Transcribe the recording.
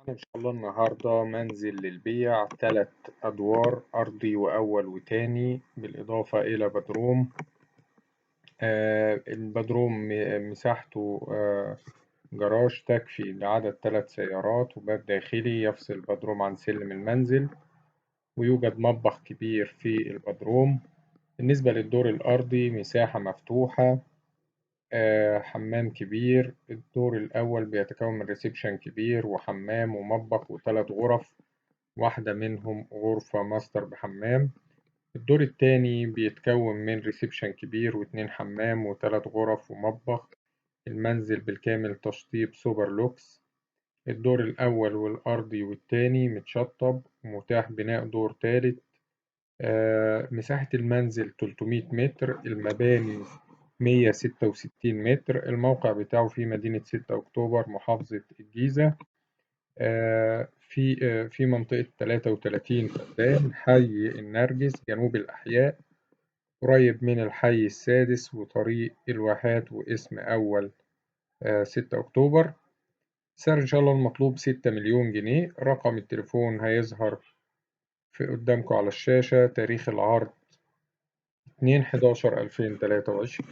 إن شاء الله النهاردة منزل للبيع، 3 أدوار، أرضي وأول وتاني، بالإضافة إلى بدروم. البدروم مساحته جراج تكفي لعدد 3 سيارات، وباب داخلي يفصل البدروم عن سلم المنزل، ويوجد مطبخ كبير في البدروم. بالنسبة للدور الأرضي مساحة مفتوحة، حمام كبير. الدور الأول بيتكون من reception كبير وحمام ومطبخ وثلاث غرف، واحدة منهم غرفة ماستر بحمام. الدور التاني بيتكون من reception كبير واتنين حمام وتلات غرف ومطبخ. المنزل بالكامل تشطيب سوبر لوكس. الدور الأول والأرضي والتاني متشطب، ومتاح بناء دور تالت. مساحة المنزل 300 متر، المباني 166 متر. الموقع بتاعه في مدينة 6 أكتوبر، محافظة الجيزة، في منطقة 33 فدان، حي النرجس، جنوب الأحياء، قريب من الحي السادس وطريق الواحات واسم أول 6 أكتوبر. سعر إن شاء الله المطلوب 6 مليون جنيه. رقم التليفون هيظهر في قدامكم على الشاشة. تاريخ العرض 2/11/2023.